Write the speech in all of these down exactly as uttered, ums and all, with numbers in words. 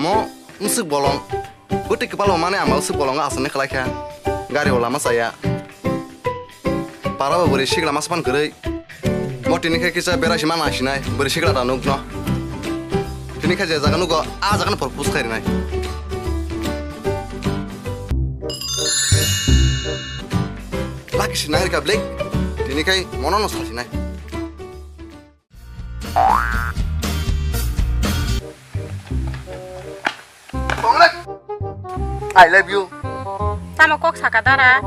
Mo, mswk bolong. Bwtwi kwpalo mani ama usuk bolongo aswkni khlai kha. Gari o lama chaya. Para bo bwrwi sikla masa phan kwrwi. Mo tini khe kisa berai sima naisinai bwrwi sikla da nukno. Tini khe je jaga nugo a jaga no propose khai rinai. Laki sinai rika blek. Tini khai mono no sasinai. Tonglek. I love you. Tamo kok saka dara?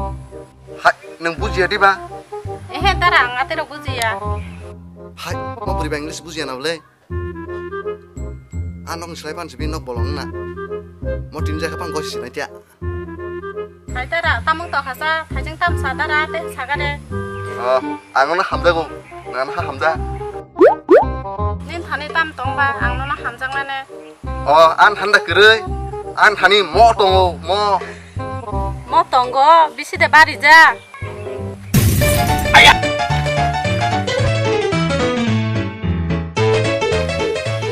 Hai, nwng bujiya diba? Ehe dara, ang atero bujiya. Hai, mo bwrwi ba English bujiya na bwle? A nok ni slai phan sibi nok bolong na. Mo tin jaka phan gosi sinai tia. Hai dara, tamung tokha sa, thaijing tam sa dara, te sagare. Oh, ang no hamjago. Nang ha hamja. Nin thani tam tongba, ang no hamjak mane. Oh, an thanda kwrwi. An thani mo tongo, mo. Mo tongo, bisi de bari ja.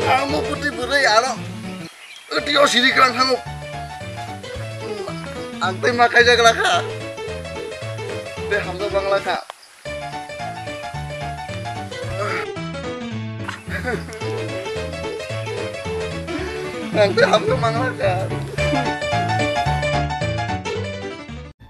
Ang mo puti bwrwi ano. Tio siri klang thango. Ang tei ma kaijak lakha. Te hamno bang lakha. Ang tei hamno bang lakha.